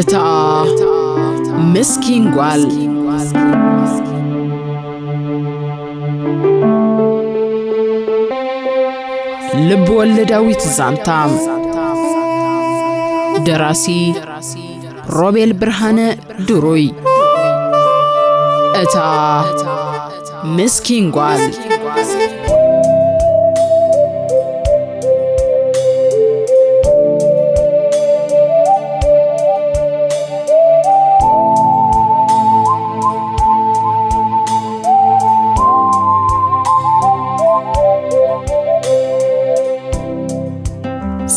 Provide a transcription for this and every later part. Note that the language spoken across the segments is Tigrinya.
እታ ምስኪን ጓል። ልብ ወለዳዊት ዛንታ። ደራሲ ሮቤል ብርሃነ ድሩይ። እታ ምስኪን ጓል።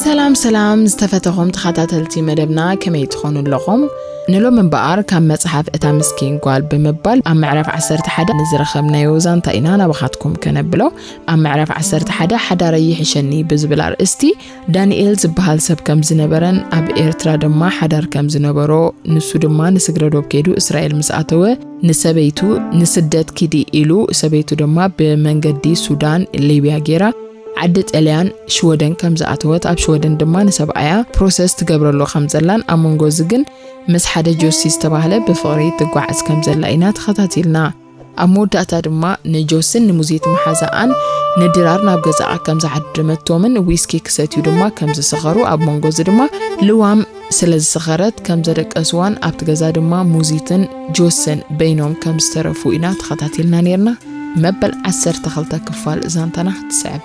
ሰላም ሰላም ዝተፈተኹም ተኸታተልቲ መደብና፣ ከመይ ትኾኑ ኣለኹም? ንሎም እምበኣር ካብ መጽሓፍ እታ ምስኪን ጓል ብምባል ኣብ ምዕራፍ ዓሰርተ ሓደ ንዝረኸብናዮ ዛንታ ኢና ናባኻትኩም ከነብሎ። ኣብ ምዕራፍ ዓሰርተ ሓደ ሓዳረይ ይሕሸኒ ብዝብል ኣርእስቲ፣ ዳንኤል ዝበሃል ሰብ ከም ዝነበረን ኣብ ኤርትራ ድማ ሓዳር ከም ዝነበሮ፣ ንሱ ድማ ንስግረ ዶብ ከይዱ እስራኤል ምስ ኣተወ፣ ንሰበይቱ ንስደት ኪዲ ኢሉ፣ ሰበይቱ ድማ ብመንገዲ ሱዳን፣ ሊብያ ጌራ ዓዲ ጥልያን ሽወደን ከም ዝኣተወት፣ ኣብ ሽወደን ድማ ንሰብኣያ ፕሮሰስ ትገብረሉ ከም ዘላን ኣብ መንጎ እዚ ግን ምስ ሓደ ጆሲ ዝተባህለ ብፍቕሪ ትጓዓዝ ከም ዘላ ኢና ተኸታቲልና። ኣብ መወዳእታ ድማ ንጆስን ንሙዚት መሓዛኣን ንድራር ናብ ገዛኣ ከም ዝዓደመቶምን ዊስኪ ክሰትዩ ድማ ከም ዝሰኸሩ፣ ኣብ መንጎ እዚ ድማ ልዋም ስለ ዝሰኸረት ከም ዘደቀስዋን ኣብቲ ገዛ ድማ ሙዚትን ጆስን በይኖም ከም ዝተረፉ ኢና ተኸታቲልና ነይርና። መበል ዓሰርተ ክልተ ክፋል ዛንታና ትስዕብ።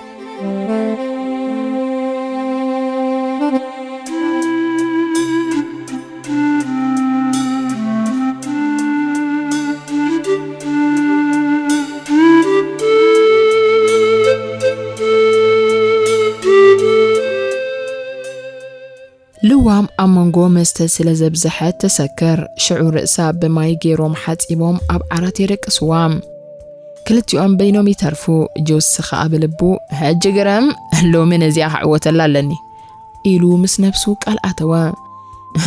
ልዋም ኣብ መንጎ መስተ ስለ ዘብዝሐት ትሰክር። ሽዑ ርእሳ ብማይ ገይሮም ሓጺቦም ኣብ ዓራት የደቅስዋ። ክልቲኦም በይኖም ይተርፉ። ጆሲ ኸኣ ብልቡ፣ "ሕጂ ግርም፣ ሎሚ ነዚኣ ክዕወተላ ኣለኒ" ኢሉ ምስ ነብሱ ቃል ኣተወ።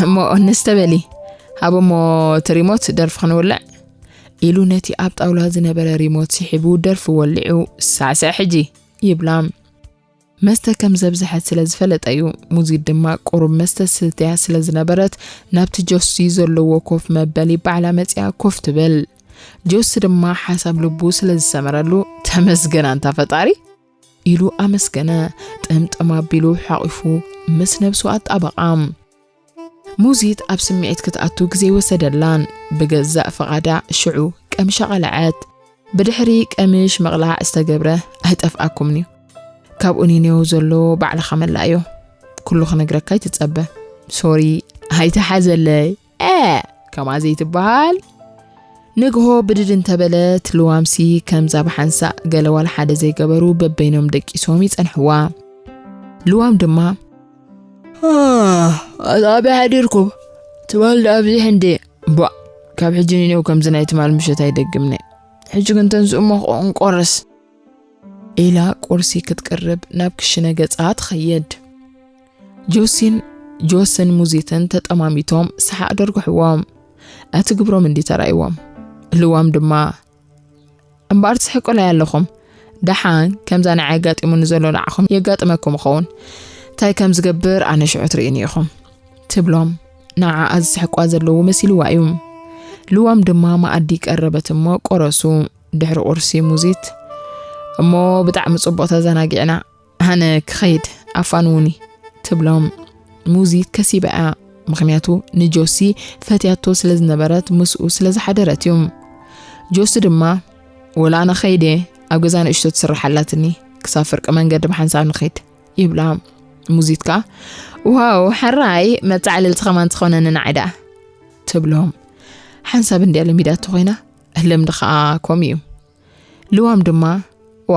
"እሞ ንስተ በሊ፣ ሃብ እሞ እቲ ሪሞት ደርፊ ክንውልዕ" ኢሉ ነቲ ኣብ ጣውላ ዝነበረ ሪሞት ስሒቡ ደርፊ ወሊዑ፣ "ሳዕስዕ ሕጂ" ይብላ። መስተ ከም ዘብዝሐት ስለ ዝፈለጠ እዩ። ሙዚት ድማ ቁሩብ መስተ ስትያ ስለ ዝነበረት፣ ናብቲ ጆሲ ዘለዎ ኮፍ መበሊ ባዕላ መጺኣ ኮፍ ትብል። ጆሲ ድማ ሓሳብ ልቡ ስለ ዝሰመረሉ፣ "ተመስገን ኣንታ ፈጣሪ" ኢሉ ኣመስገነ። ጥምጥም ኣቢሉ ሓቒፉ ምስ ነብሱ ኣጣበቓ። ሙዚት ኣብ ስምዒት ክትኣቱ ግዜ ወሰደላን፣ ብገዛእ ፍቓዳ ሽዑ ቀምሻ ቀልዐት። ብድሕሪ ቀምሽ ምቕላዕ ዝተገብረ ኣይጠፍኣኩምን'ዩ። ካብኡ ኒኔው ዘሎ ባዕልኻ መላእዮ። ኩሉ ክነግረካ ኣይትጸበ። ሶሪ፣ ኣይትሓዘለይ። እ፣ ከምኣ ዘይትበሃል። ንግሆ ብድድ እንተበለት፣ ልዋምሲ ከምዛ ብሓንሳእ ገለ ዋላ ሓደ ዘይገበሩ በበይኖም ደቂሶም ይጸንሕዋ። ልዋም ድማ፣ "ኣህ፣ ኣበይ ሓዲርኩም? ትማል ደኣ ኣብዚሕ እንዴ? ቧእ፣ ካብ ሕጂ ንኔው ከምዚ ናይ ትማል ምሸት ኣይደግምነ። ሕጂ ግን ተንስኡ እሞ ክንቆርስ" ኢላ ቁርሲ ክትቅርብ ናብ ክሽነ ገጻ ትኸይድ። ጆሲን፣ ጆስን ሙዚትን ተጠማሚቶም ሰሓቕ ደርጉሕዎም። እቲ ግብሮም እንዲ ተራእይዎም። ልዋም ድማ፣ "እምበኣር ትስሕቁለይ ኣለኹም። ደሓን ከምዛ ንዓይ ኣጋጢሙኒ ዘሎ ንዓኹም የጋጥመኩም ይኸውን። እንታይ ከም ዝገብር ኣነ ሽዑ ትርእዩኒ ኢኹም" ትብሎም። ንዓኣ ዝስሕቋ ዘለዉ መሲልዋ እዩ። ልዋም ድማ መኣዲ ቀረበት እሞ ቆረሱ። ድሕሪ ቁርሲ ሙዚት፣ "እሞ ብጣዕሚ ጽቡቕ ተዘናጊዕና፣ ኣነ ክኸይድ፣ ኣፋንዉኒ" ትብሎም። ሙዚት ከሲባ እያ፣ ምኽንያቱ ንጆሲ ፈትያቶ ስለ ዝነበረት ምስኡ ስለ ዝሓደረት እዩ። ጆሲ ድማ፣ "ወላ ኣነ ኸይድ እየ፣ ኣብ ገዛ ንእሽቶ ትስራሕ ኣላትኒ፣ ክሳብ ፍርቂ መንገዲ ብሓንሳብ ንኸይድ" ይብላ። ሙዚት ከኣ፣ "ዋው፣ ሕራይ መጻዕልልቲ ከማን ትኾነኒ ንዓይ ደኣ" ትብሎም። ሓንሳብ እንድያ ለሚዳቶ ኮይና፣ ልምዲ ከኣ ከምኡ እዩ። ልዋም ድማ፣ "ዋ፣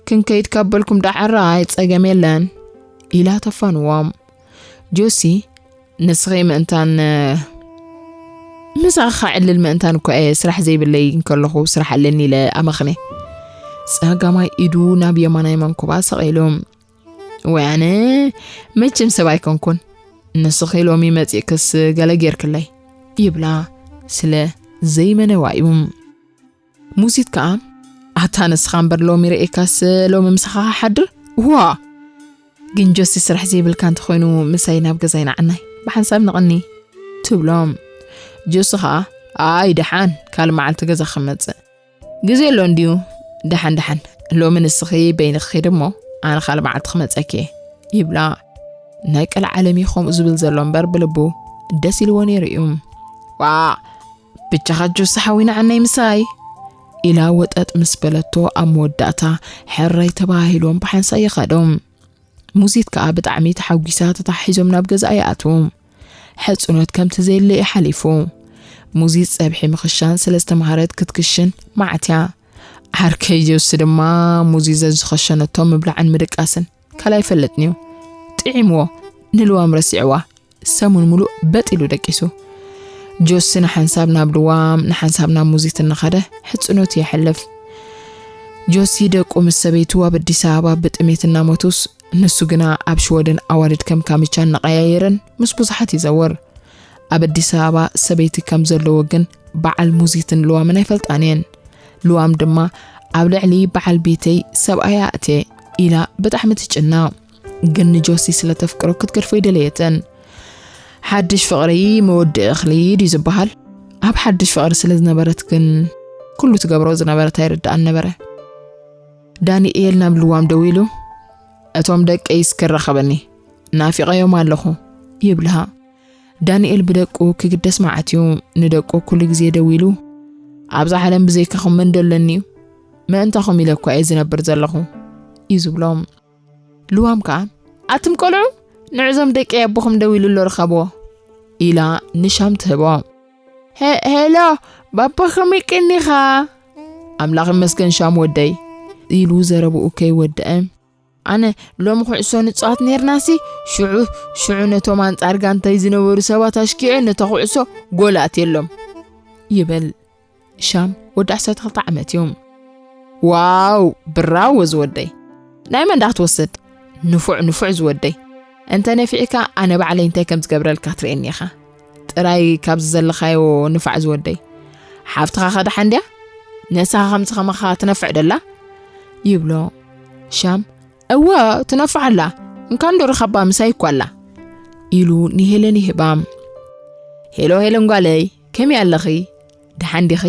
ክንከይድ ካብ በልኩም ደኣ ሕራይ ጸገም የለን" ኢላ ተፋንዎም። ጆሲ፣ "ንስኺ ምእንታን ምሳኻ ዕልል ምእንታን እኮ እየ፣ ስራሕ ዘይብለይ እንከለኹ ስራሕ ኣለኒ" ኢለ ኣመኽነ። ጸጋማይ ኢዱ ናብ የማናይ መንኩባ ሰቒሉ፣ "ወይ ኣነ፣ መቸም ሰብ ኣይኮንኩን፣ ንስኺ ሎሚ መጺእክስ ገለ ጌርክለይ" ይብላ ስለ ዘይመነዋ እዩ። ሙዚት ከኣ፣ "ኣታ ንስኻ እምበር ሎሚ ርኤካስ ሎሚ ምሳኻ ክሓድር? ዋ! ግን ጆሲ ስራሕ ዘይብልካ እንተኾይኑ ምሳይ ናብ ገዛይ ንዓናይ፣ ብሓንሳብ ንቕኒ" ትብሎም። ጆሲ ኸኣ ኣይ ደሓን ካልእ መዓልቲ ገዛ ክመጽእ ግዜ ኣሎ እንድዩ። ደሓን ደሓን ሎሚ ንስኺ በይንኺ ኺድ እሞ ኣነ ካልእ መዓልቲ ክመጸኪ እየ ይብላ። ናይ ቀልዓለም እዩ ከምኡ ዝብል ዘሎ እምበር ብልቡ ደስ ኢልዎ ነይሩ እዩ። ዋ ብቻኻ ጆሲ ሓዊና ዓናይ ምሳይ ኢላ ወጠጥ ምስ በለቶ ኣብ መወዳእታ ሕራይ ተባሂሎም ብሓንሳእ ይኸዶም። ሙዚት ከኣ ብጣዕሚ ተሓጒሳ ተታሒዞም ናብ ገዛኣ ይኣትዉ። ሕጽኖት ከምቲ ዘየለ እዩ ሓሊፉ። ሙዚት ጸብሒ ምኽሻን ስለ ዝተማሃረት ክትክሽን መዓት እያ። ዓርከይ ጆሲ ድማ ሙዚት ዘዝኸሸነቶ ምብላዕን ምድቃስን ካልእ ኣይፈልጥን እዩ። ጥዒምዎ ንልዋም ረሲዕዋ ሰሙን ሙሉእ በጥ ኢሉ ደቂሱ። ጆሲ ንሓንሳብ ናብ ልዋም ንሓንሳብ ናብ ሙዚት እናኸደ ሕጽኖት የሕልፍ። ጆሲ ደቁ ምስ ሰበይቱ ኣብ ኣዲስ ኣበባ ብጥሜት እናሞቱስ ንሱ ግና ኣብ ሽወደን ኣዋልድ ከም ካምቻ እናቐያየረን ምስ ብዙሓት ይዘውር። ኣብ ኣዲስ ኣበባ ሰበይቲ ከም ዘለዎ ግን በዓል ሙዚትን ልዋምን ኣይፈልጣን እየን። ልዋም ድማ ኣብ ልዕሊ በዓል ቤተይ ሰብኣያ እትየ ኢላ ብጣዕሚ ትጭነቕ። ግን ንጆሲ ስለ ተፍቅሮ ክትገድፎ ይደለየትን። ሓድሽ ፍቕሪ መወድኢ እኽሊ ድዩ ዝበሃል? ኣብ ሓድሽ ፍቕሪ ስለ ዝነበረት ግን ኩሉ ትገብሮ ዝነበረት ኣይርድኣን ነበረ። ዳንኤል ናብ ልዋም ደዊሉ እቶም ደቀይስ ክራኸበኒ ናፊቐዮም ኣለኹ ይብልሃ። ዳንኤል ብደቁ ክግደስ መዓት እዩ። ንደቁ ኩሉ ግዜ ደዊሉ ኣብዛ ዓለም ብዘይካኹም መን ደለኒ እዩ? ምእንታኹም ኢለ እኳ እየ ዝነብር ዘለኹ እዩ ዝብሎም። ልዋም ከኣ ኣቱም ቆልዑ ንዕዞም ደቂ ኣቦኹም ደዊሉ ኣሎ ርኸብዎ ኢላ ንሻም ትህቦ። ሄሎ ባባ ከመይ ቀኒኻ? ኣምላኽ ይመስገን ሻም ወደይ ኢሉ ዘረብኡ ከይወደአ ኣነ ሎም ኩዕሶ ንጻወት ኔርናሲ ሽዑ ሽዑ ነቶም ኣንጻር ጋንታይ ዝነበሩ ሰባት ኣሽኪዐ ነታ ኩዕሶ ጎል ኣትየሎም ይብል። ሻም ወዲ ዓሰርተ ክልተ ዓመት እዩ። ዋው ብራዎ ዝወደይ ናይ መን ዳ ክትወስድ? ንፉዕ ንፉዕ ዝወደይ። እንተ ነፊዕካ ኣነ ባዕለይ እንታይ ከም ዝገብረልካ ትርእየኒ ኢኻ። ጥራይ ካብዚ ዘለኻዮ ንፋዕ ዝወደይ። ሓፍትኻ ከዳሓ እንድያ? ነሳ ከምዚ ከማኻ ትነፍዕ ደላ? ይብሎ። ሻም እወ ትነፍዕ ኣላ። እንካንዶ ረኸባ ምሳይ እኳ ኣላ። ኢሉ ንሄለን ይህባ። ሄሎ ሄለን ጓለይ ከመይ ኣለኺ? ደሓን ዲኺ?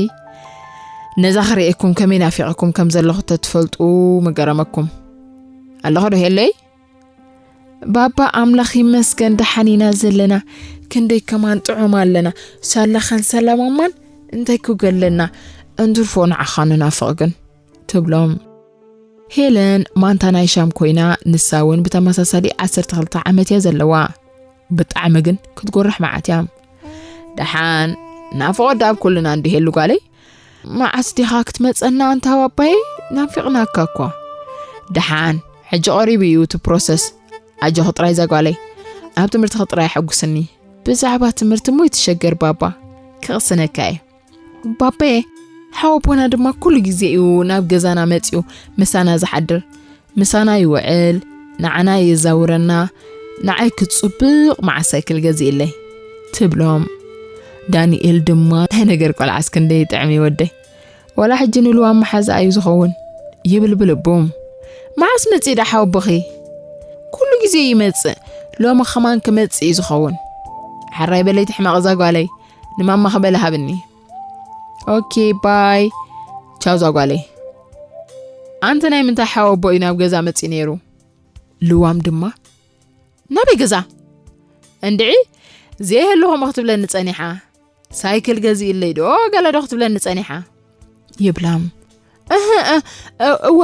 ነዛ ክርእየኩም ከመይ ናፊቐኩም ከም ዘለኹ ተትፈልጡ ምገረመኩም። ኣለኹ ዶ ሄለይ? ባባ ኣምላኽ ይመስገን ደሓን ኢና ዘለና። ክንደይ ከማን ጥዑም ኣለና። ሳላኻን ሰላማማን እንታይ ክገለና? እንትርፎ ንዓኻ ንናፍቕ ግን ትብሎም። ሄለን ማንታ ናይ ሻም ኮይና ንሳ እውን ብተመሳሳሊ ዓሰርተ ክልተ ዓመት እያ ዘለዋ። ብጣዕሚ ግን ክትጎርሕ መዓት እያ። ደሓን ናፍቖት ዳብ ኩልና እንዲሄሉ ጓለይ። መዓስ ዲኻ ክትመጸና ኣንታ ባባየ? ናፊቕናካ እኳ። ደሓን ሕጂ ቀሪቡ እዩ እቲ ፕሮሰስ። ኣጆኺ ጥራይ እዛ ጓለይ። ኣብ ትምህርትኺ ጥራይ ኣሐጉስኒ። ብዛዕባ ትምህርቲ እሞ ይትሸገር ባባ። ክቕስነካ እየ። ባባየ ሓወቦና ድማ ኩሉ ግዜ እዩ ናብ ገዛና መጺኡ ምሳና ዝሓድር። ምሳና ይውዕል፣ ንዓና የዛውረና። ንዓይ ክጽብቕ መዓት ሳይክል ገዚእለይ ትብሎም። ዳንኤል ድማ ናይ ነገር ቆልዓስ ክንደይ ይጥዕም እዩ ወደይ። ወላ ሕጂ ንልዋም መሓዛ እዩ ዝኸውን ይብል ብልቡ። መዓስ መጺእ ዳ ሓወቦኺ? ኩሉ ግዜ ይመጽእ። ሎሚ ከማን ክመጽእ እዩ ዝኸውን። ሕራይ በለይ ትሕመቕ እዛ ጓለይ። ንማማ ክበለ ሃብኒ። ኦኬ ባይ። ቻው እዛ ጓለይ። ኣንቲ ናይ ምንታይ ሓወቦ እዩ ናብ ገዛ መጺእ ነይሩ? ልዋም ድማ ናበይ ገዛ? እንድዒ ዘይህሉ ከምኡ ክትብለኒ ጸኒሓ። ሳይክል ገዚእለይ ዶ ገለ ዶ ክትብለኒ ጸኒሓ? ይብላ። እህ፣ እ፣ እ፣ እወ፣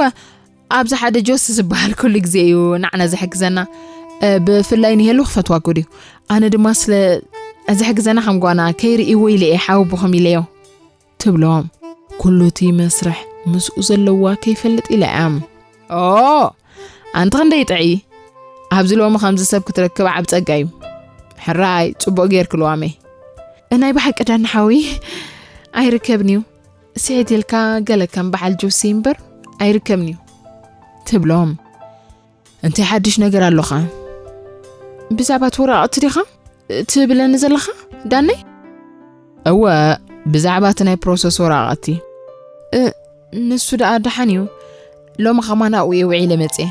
ኣብዚ ሓደ ጆሲ ዝበሃል ኩሉ ግዜ እዩ ንዓና ዝሕግዘና። እ፣ ብፍላይ ንሄሉ ክፈትዋ እኮ ድዩ። ኣነ ድማ ስለ ዝሕግዘና ከም ጓና ከይርእይዎ ኢለ እየ ሓወቦኹም ኢለዮ። ትብሎም። ኩሉ እቲ መስርሕ ምስኡ ዘለዋ ከይፈልጥ ኢላ እያ። ኦ፣ ኣንቲ ክንደይ ጥዕይ። ኣብዚ ሎሚ ከምዚ ሰብ ክትረክብ ዓብ ጸጋ እዩ። ሕራይ፣ ጽቡቕ ጌርኪ ልዋመይ። ናይ ብሓቂ ዳኒ ሓዊ ኣይርከብን እዩ። ስሕት ኢልካ ገለ ከም በዓል ጆሲ እምበር ኣይርከብን እዩ። ትብሎም። እንታይ ሓድሽ ነገር ኣሎኻ? ብዛዕባ እቲ ወረቓቕቲ ዲኻ ትብለኒ ዘለኻ ዳነይ? እወ፣ ብዛዕባ እቲ ናይ ፕሮሰስ ወረቓቕቲ። እ፣ ንሱ ደኣ ደሓን እዩ። ሎሚ ኸማን ኣብኡ እየ ውዒለ መጽየ።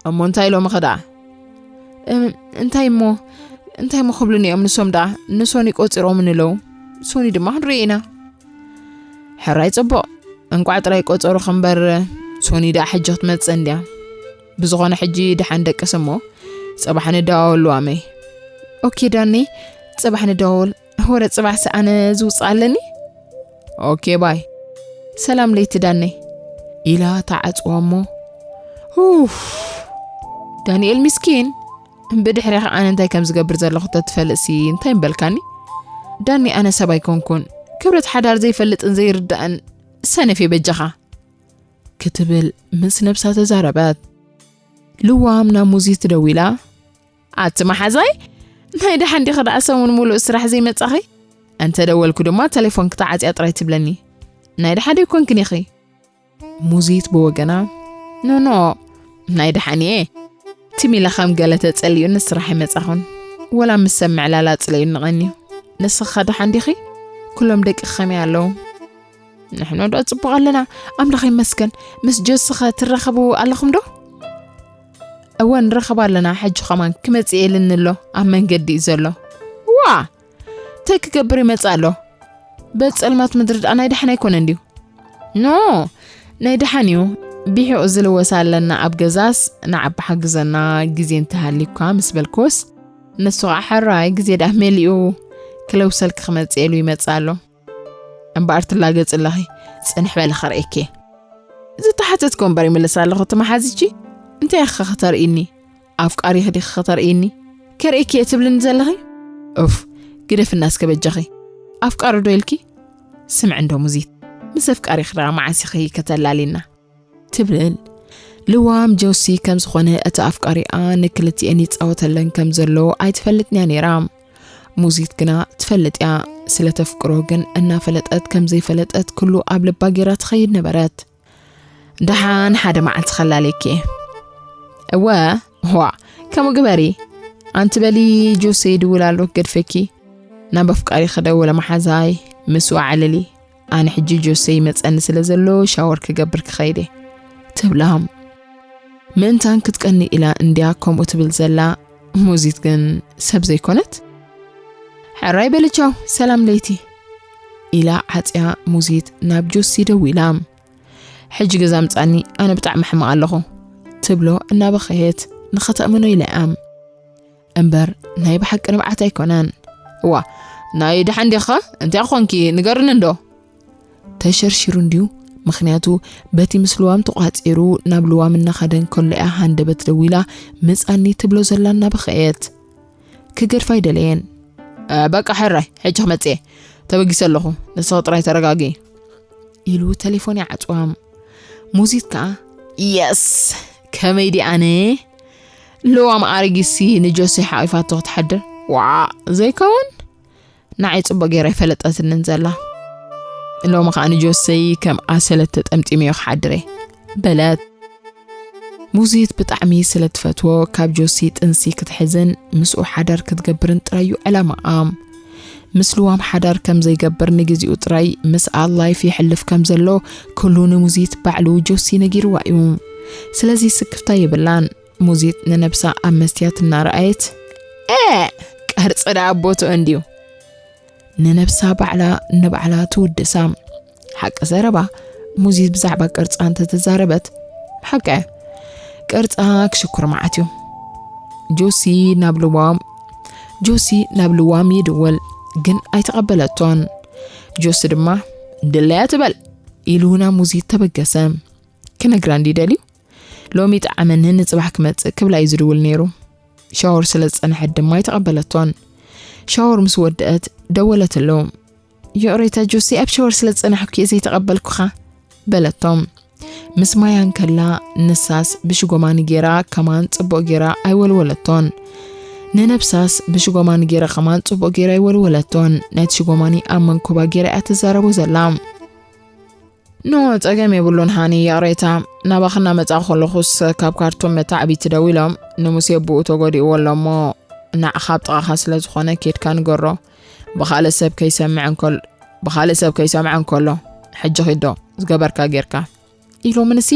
እሞ እንታይ ሎሚ ኸ ደኣ? እም፣ እንታይ እሞ? እንታይ ምኽብሉን እዮም ንሶም ደኣ? ንሶኒ ቆፂሮምን ኣለዉ። ሶኒ ድማ ክንርኢ ኢና። ሕራይ ፅቡቕ። እንቋዕ ጥራይ ቆፀሩ ከምበር፣ ሶኒ ደኣ ሕጂ ክትመፅእ እንድያ። ብዝኾነ ሕጂ ደሓን ደቅስ እሞ፣ ፅባሕ ንደዋወሉ ኣመይ። ኦኬ ዳኒ፣ ፅባሕ ንደዋወል። ወረ ፅባሕ ሰኣነ ዝውፅእ ኣለኒ። ኦኬ ባይ። ሰላም ለይቲ ዳነይ። ኢላ ተዓፅዋ እሞ፣ ኡፍ፣ ዳንኤል ምስኪን። ብድሕሬኻ ኣነ እንታይ ከም ዝገብር ዘለኹ ተትፈልጥሲ እንታይ ምበልካኒ? ዳኒ ኣነ ሰብ ኣይኮንኩን። ክብረት ሓዳር ዘይፈልጥን ዘይርዳእን ሰነፍ እየ በጃኻ። ክትብል ምስ ነብሳ ተዛረበት። ልዋም ናብ ሙዚት ደዊላ፣ ኣቲ መሓዛይ፣ ናይ ደሓን ዲኺ ደኣ ሰሙን ሙሉእ ስራሕ ዘይመጻኺ? እንተ ደወልኩ ድማ ተሌፎን ክትዓጽያ ጥራይ ትብለኒ። ናይ ደሓን ዶ ኣይኮንክን ኢኺ? ሙዚት ብወገና፣ ኖ ኖ፣ ናይ ደሓን እየ። ትም ኢለ ከም ገለ ተጸሊኡኒ ስራሕ ኣይመጻኹን። ወላ ምስ ሰብ ምዕላል ኣጽለዩኒ ቀንዩ። ንስኺ ኸ ደሓን ዲኺ? ኩሎም ደቂ ከመይ ኣለዉ? ንሕና ዶ ጽቡቕ ኣለና፣ ኣምላኽ ይመስገን። ምስ ጆስኸ ትራኸቡ ኣለኹም ዶ? እወ ንራኸብ ኣለና፣ ሕጂ ኸማን ክመጽእ የልኒ ኣሎ፣ ኣብ መንገዲ እዩ ዘሎ። ዋ! እንታይ ክገብር ይመጽእ ኣሎ? በቲ ጸልማት ምድሪ ደኣ ናይ ደሓን ኣይኮነን ድዩ? ኖ፣ ናይ ደሓን እዩ። ብሒቑ ዝልወስ ኣለና ኣብ ገዛስ፣ ንዓባ ሓግዘና፣ ግዜ እንተሃልዩካ ምስ በልክዎስ፣ ንሱ ኸዓ ሕራይ ግዜ ደኣ መሊኡ ክለውሰልኪ ክመጽእ ኢሉ ይመጽእ ኣሎ። እምበኣር ትላገጺ ኣለኺ፣ ጽንሕ በሊ ከርእየኪ። ዝተሓተትኩ እምበር ይምልስ ኣለኹ፣ እቲ መሓዚቺ። እንታይ ኢኺ ከተርእይኒ? ኣፍቃሪኺ ዲኺ ከተርእይኒ? ከርእየኪ እየ ትብልኒ ዘለኺ? ኡፍ፣ ግደፍና እስከ በጃኺ። ኣፍቃሪ ዶ ኢልኪ? ስምዒ እንዶ ሙዚት፣ ምስ ኣፍቃሪኺ ደኣ መዓስ ኢኺ ከተላልይና? ትብል። ልዋም ጆሲ ከም ዝኾነ እቲ ኣፍቃሪኣ ንክልቲኤን ይጻወተለን ከም ዘሎ ኣይትፈልጥን እያ ነይራ። ሙዚት ግና ትፈልጥ እያ። ስለ ተፍቅሮ ግን እናፈለጠት ከም ዘይፈለጠት ኩሉ ኣብ ልባ ገይራ ትኸይድ ነበረት። ደሓን ሓደ መዓልቲ ከላልየኪ እየ። እወ፣ ዋ፣ ከምኡ ግበሪ። ኣንቲ በሊ ጆሲ ይድውል ኣሎ ክገድፈኪ። ናብ ኣፍቃሪ ክደውለ መሓዛይ ምስኡ ዓልሊ። ኣነ ሕጂ ጆሲ ይመጸኒ ስለ ዘሎ ሻወር ክገብር ክኸይድ እየ። ትብላ። ምእንታን ክትቀኒ ኢላ እንድያ ከምኡ ትብል ዘላ። ሙዚት ግን ሰብ ዘይኮነት። ሕራይ በሊ ቻው፣ ሰላም ለይቲ። ኢላ ዓጽያ ሙዚት ናብ ጆሲ ደዊላ። ሕጂ ገዛ ምጻኒ፣ ኣነ ብጣዕሚ ሕማቕ ኣለኹ። ትብሎ እናበኸየት ንኸተእምኖ ኢላ እያ። እምበር ናይ ብሓቂ ንብዓት ኣይኮነን። እዋ፣ ናይ ደሓን ዲኻ? እንታይ ኾንኪ? ንገርኒ እንዶ። ተሸርሺሩ እንድዩ። ምኽንያቱ በቲ ምስ ልዋም ተቋጺሩ ናብ ልዋም እናኸደ እንከሎ እያ ሃንደበት ደዊላ ምጻኒ ትብሎ ዘላ እናበኸየት። ክገድፋ ኣይደለየን። "እ፣ በቃ ሕራይ፣ ሕጂ ክመጽእ እየ። ተበጊሰ ኣለኹ። ንስኺ ጥራይ ተረጋግኢ።" ኢሉ ተሌፎን ይዓጽዋ። ሙዚት ከኣ፣ "የስ! ከመይ ዲ ኣነ? ልዋም ኣረጊሲ ንጆሲ ሓቒፋቶ ክትሓድር? ዋዕ! ዘይከውን? ንዓይ ጽቡቕ ገይራ ኣይፈለጠትንን ዘላ። ሎሚ ከኣ ንጆሰይ ከም ኣሰለት ተጠምጢመዮ ክሓድር እየ።" በለት። ሙዚት ብጣዕሚ ስለ ትፈትዎ፣ ካብ ጆሲ ጥንሲ ክትሕዝን ምስኡ ሓዳር ክትገብርን ጥራይ እዩ ዕላማኣ። ምስ ልዋም ሓዳር ከም ዘይገብር ንግዚኡ ጥራይ ምስኣ ላይፍ የሕልፍ ከም ዘሎ ኩሉ ንሙዚት ባዕሉ ጆሲ ነጊርዋ እዩ። ስለዚ ስክፍታ የብላን። ሙዚት ንነብሳ ኣብ መስትያት እናረኣየት፣ "ኤ! ቅርጺ ደኣ ኣብ ቦትኡ እንድዩ።" ንነብሳ ባዕላ ንባዕላ ትውድሳ። ሓቂ ዘረባ፣ ሙዚት ብዛዕባ ቅርጻ እንተተዛረበት፣ ሓቂ እያ። ቅርጻ ክሽኩር መዓት እዩ። ጆሲ ናብ ልዋም፣ ጆሲ ናብ ልዋም ይድውል፣ ግን ኣይተቐበለቶን። ጆሲ ድማ፣ "ድለያ ትበል" ኢሉ ናብ ሙዚት ተበገሰ። ክነግራ እንዲ ደልዩ፣ "ሎሚ ጠዓመኒ፣ ንጽባሕ ክመጽእ" ክብላ እዩ ዝድውል ነይሩ። ሻወር ስለ ዝጸንሐት ድማ ኣይተቐበለቶን። ሻወር ምስ ወደአት ደወለትሉ። "ይቕሬታ ጆሲ፣ ኣብ ሻወር ስለ ዝጸናሕኩ እየ ዘይተቐበልኩኻ" በለቶ። ምስ ማያ እንከላ ንሳስ ብሽጎማኒ ጌራ ከማን ጽቡቕ ጌራ ኣይወልወለቶን። ንነብሳስ ብሽጎማኒ ጌራ ከማን ጽቡቕ ጌራ ኣይወልወለቶን። ነቲ ሽጎማኒ ኣብ መንኮባ ጌራ እያ ትዛረቦ ዘላ። "ኖ፣ ጸገም የብሉን ሃኒ፣ ይቕሬታ። ናባኺ እናመጻእኩ ከለኹስ ካብ ካርቱም መታዕቢቲ ደዊሎም ንሙሴ ኣቦኡ ተጎዲእዎ ኣሎ እሞ ንዓኻ ኣብ ጥቓኻ ስለ ዝኾነ ኬድካ ንገሮ። ብኻልእ ሰብ ከይሰምዕ እንከል-፣ ብኻልእ ሰብ ከይሰምዕ እንከሎ ሕጂ ኺዶ ዝገበርካ ጌርካ?" ኢሎምንሲ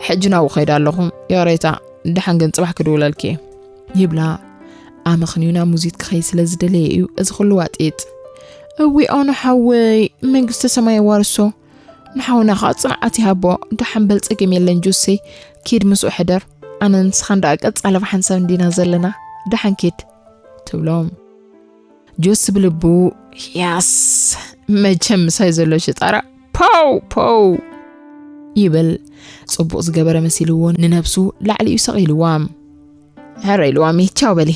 ሕጂ ናብኡ ኸይደ ኣለኹ። ይቕሬታ፣ ደሓን ግን ጽባሕ ክድውለልኪ እየ። ይብላ። ኣመኽንዩ ናብ ሙዚት ክኸይ ስለ ዝደለየ እዩ እዚ ኩሉ ዋጢጥ። እዊ ኣነ ሓወይ፣ መንግስተ ሰማይ የዋርሶ። ንሓውና ኸዓ ጽንዓት ይሃቦ። ደሓን በል፣ ጸገም የለን ጆሰይ። ኪድ ምስኡ ሕደር። ኣነ ንስኻ እንዳ ቀጻሊ ብሓንሳብ እንዲና ዘለና። ደሓን ኪድ፣ ትብሎም። ጆሲ ብልቡ፣ ያስ፣ መቸም ምሳይ ዘሎ ሽጣራ፣ ፖው ፖው ይብል። ጽቡቕ ዝገበረ መሲልዎ ንነብሱ ላዕሊ እዩ ሰቒልዋ። ሕረ ኢልዋ፣ ሜቻው በሊ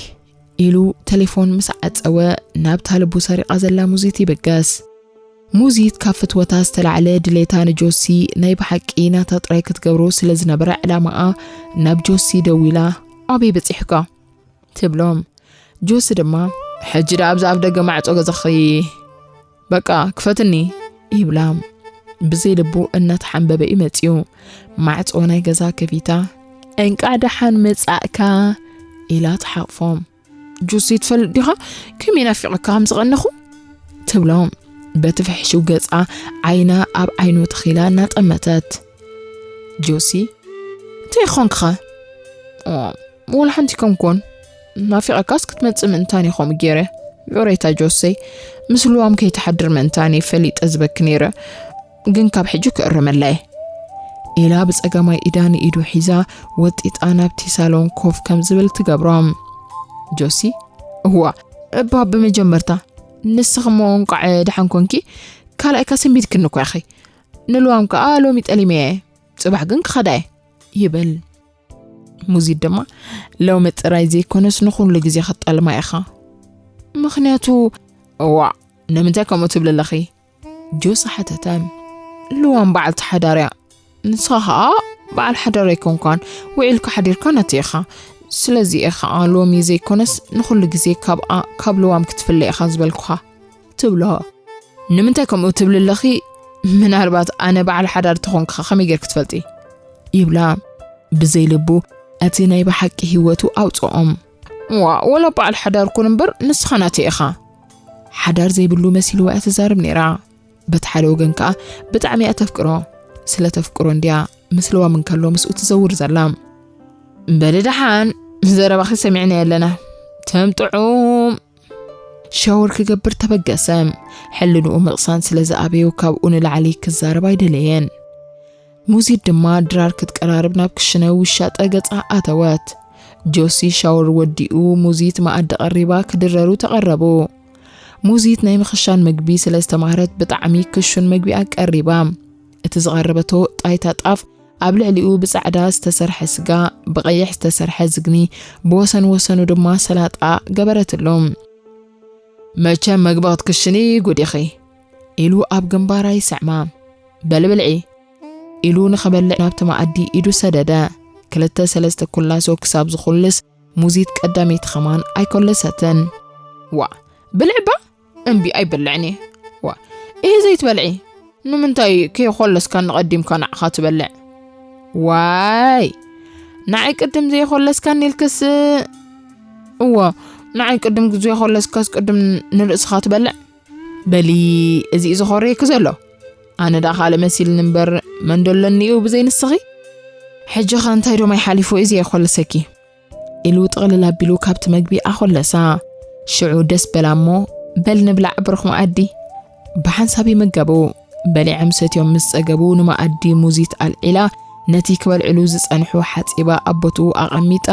ኢሉ ቴሌፎን ምስ ዓጸወ፣ ናብታ ልቡ ሰሪቓ ዘላ ሙዚት ይብገስ። ሙዚት ካብ ፍትወታ ዝተላዕለ ድሌታ ንጆሲ ናይ ብሓቂ ናታ ጥራይ ክትገብሮ ስለ ዝነበረ ዕላማኣ፣ ናብ ጆሲ ደዊላ፣ ኣበይ በጺሕካ? ትብሎ። ጆሲ ድማ፣ ሕጂ ደኣ ኣብዚ ኣብ ደገ ማዕጾ ገዛኺ፣ በቃ ክፈትኒ፣ ይብላ። ብዘይ ልቡ እናተሓንበበ እዩ መጺኡ። ማዕጾ ናይ ገዛ ከፊታ፣ እንቃዕ ደሓን መጻእካ፣ ኢላ ትሓቕፎ። ጆሲ፣ ትፈልጥ ዲኻ ከመይ ናፊቐካ ከም ዝቐነኹ? ትብሎ። በቲ ፍሕሽው ገጻ ዓይና ኣብ ዓይኑ ተኺላ እናጠመተት። ጆሲ፣ እንታይ ኾንክኸ? ኦ፣ ወላ ሓንቲ ከምኮን። ናፊቐካስ ክትመጽእ ምእንታን ኢኹም ገይረ። ይቕሬታ ጆሰይ፣ ምስ ልዋም ከይትሓድር ምእንታን እየ ፈሊጠ ዝበኪ ነይረ። ግን ካብ ሕጂ ክእረመላ እየ። ኢላ ብጸጋማይ ኢዳ ንኢዱ ሒዛ ወጢጣ ናብቲ ሳሎን ኮፍ ከም ዝብል ትገብሮ። ጆሲ፣ እዋ፣ እባ ብመጀመርታ ንስኺ እሞ እንቋዕ ደሓን ኮንኪ፣ ካልኣይ ከ ስንቢድክኒ እኮ ኢኺ። ንልዋም ከኣ ሎሚ ጠሊመ እየ፣ ጽባሕ ግን ክኸዳ እየ፣ ይብል። ሙዚት ድማ፣ ሎሚ ጥራይ ዘይኮነስ ንኹሉ ግዜ ክትጠልማ ኢኻ። ምኽንያቱ፣ እዋእ፣ ንምንታይ ከምኡ ትብሊ ኣለኺ? ጆሲ ሓተተ። ልዋም በዓልቲ ሓዳር እያ። ንስኻ ኸኣ በዓል ሓዳር ኣይኮንካን፣ ውዒልካ ሓዲርካ ናተይ ኢኻ። ስለዚ እየ ኸኣ ሎሚ ዘይኮነስ ንኹሉ ግዜ ካብኣ፣ ካብ ልዋም ክትፍለ ኢኻ ዝበልኩኻ። ትብሎ። ንምንታይ ከምኡ ትብሊ ኣለኺ? ምናልባት ኣነ በዓል ሓዳር ተኾንክኻ ከመይ ጌርኪ ትፈልጢ? ይብላ። ብዘይ ልቡ እቲ ናይ ብሓቂ ህይወቱ ኣውጽኦም። ዋ፣ ወላ በዓል ሓዳር ኩን እምበር ንስኻ ናተይ ኢኻ። ሓዳር ዘይብሉ መሲልዋ እያ ትዛረብ ነይራ። በቲ ሓደ ወገን ከኣ ብጣዕሚ እያ ተፍቅሮ። ስለ ተፍቅሮ እንድያ ምስ ልዋም እንከሎ ምስኡ ትዘውር ዘላ። በሊ ደሓን፣ ዘረባኺ ሰሚዕናዮ ኣለና። ተም ጥዑም። ሻወር ክገብር ተበገሰ። ሕልንኡ ምቕሳን ስለ ዝኣበዮ ካብኡ ንላዕሊ ክዛረብ ኣይደለየን። ሙዚት ድማ ድራር ክትቀራርብ ናብ ክሽነ ውሻጠ ገጻ ኣተወት። ጆሲ ሻወር ወዲኡ ሙዚት መኣዲ ቀሪባ ክድረሩ ተቐረቡ። ሙዚት ናይ ምኽሻን ምግቢ ስለ ዝተማህረት ብጣዕሚ ክሹን ምግቢ ኣቀሪባ። እቲ ዝቐረበቶ ጣይታ ጣፍ ኣብ ልዕሊኡ ብጻዕዳ ዝተሰርሐ ስጋ፣ ብቐይሕ ዝተሰርሐ ዝግኒ፣ ብወሰን ወሰኑ ድማ ሰላጣ ገበረትሉ። መቸም መግቢ ክትክሽኒ ጉድ ኢኺ፣ ኢሉ ኣብ ግንባራ ይስዕማ። በሊ ብልዒ፣ ኢሉ ንኸበልዕ ናብቲ መኣዲ ኢዱ ሰደደ። ክልተ ሰለስተ ኩላሶ ክሳብ ዝኹልስ ሙዚት ቀዳመይቲ ኸማን ኣይኮለሰትን። ዋ፣ ብልዕባ እምቢ ኣይበልዕን እየ። ዋ፣ እህ ዘይትበልዒ? ንምንታይ ከይኾለስካኒ ቀዲምካ ንዓኻ ትበልዕ? ዋይ፣ ንዓይ ቅድም ዘይኾለስካኒ ኢልክስ? እወ፣ ንዓይ ቅድም ዘይኾለስካስ ቅድም ንርእስኻ ትበልዕ? በሊ፣ እዚ እዩ ዝኾርየኪ ዘሎ። ኣነ ደኣ ካልእ መሲልኒ እምበር መን ደሎኒ እዩ ብዘይ ንስኺ? ሕጂ ኸ እንታይ ዶ ማይ ሓሊፉ እዩ ዘይኾለሰኪ? ኢሉ ጥቕልል ኣቢሉ ካብቲ መግቢ ኣኾለሳ። ሽዑ ደስ በላ እሞ፣ በል ንብላዕ ብሩኽ መኣዲ። ብሓንሳብ ይምገቡ። በሊዖም ሰትዮም ምስ ጸገቡ ንመኣዲ ሙዚት ኣልዒላ፣ ነቲ ክበልዕሉ ዝጸንሑ ሓጺባ ኣብ ቦትኡ ኣቐሚጣ፣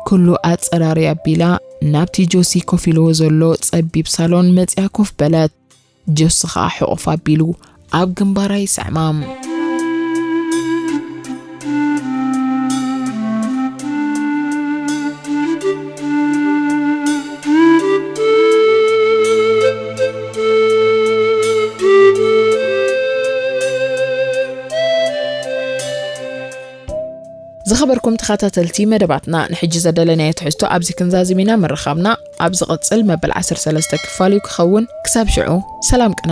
ኩሉ ኣጸራሪ ኣቢላ፣ ናብቲ ጆሲ ኮፍ ኢልዎ ዘሎ ጸቢብ ሳሎን መጺኣ ኮፍ በለት። ጆሲ ኸኣ ሕቑፍ ኣቢሉ ኣብ ግንባራ ይስዕማ። ዝኸበርኩም ተኸታተልቲ መደባትና፣ ንሕጂ ዘደለናዮ ትሕዝቶ ኣብዚ ክንዛዝም ኢና። ምርኻብና ኣብ ዝቕጽል መበል ዓሰርተ ሰለስተ ክፋል እዩ ክኸውን። ክሳብ ሽዑ፣ ሰላም ቅነ።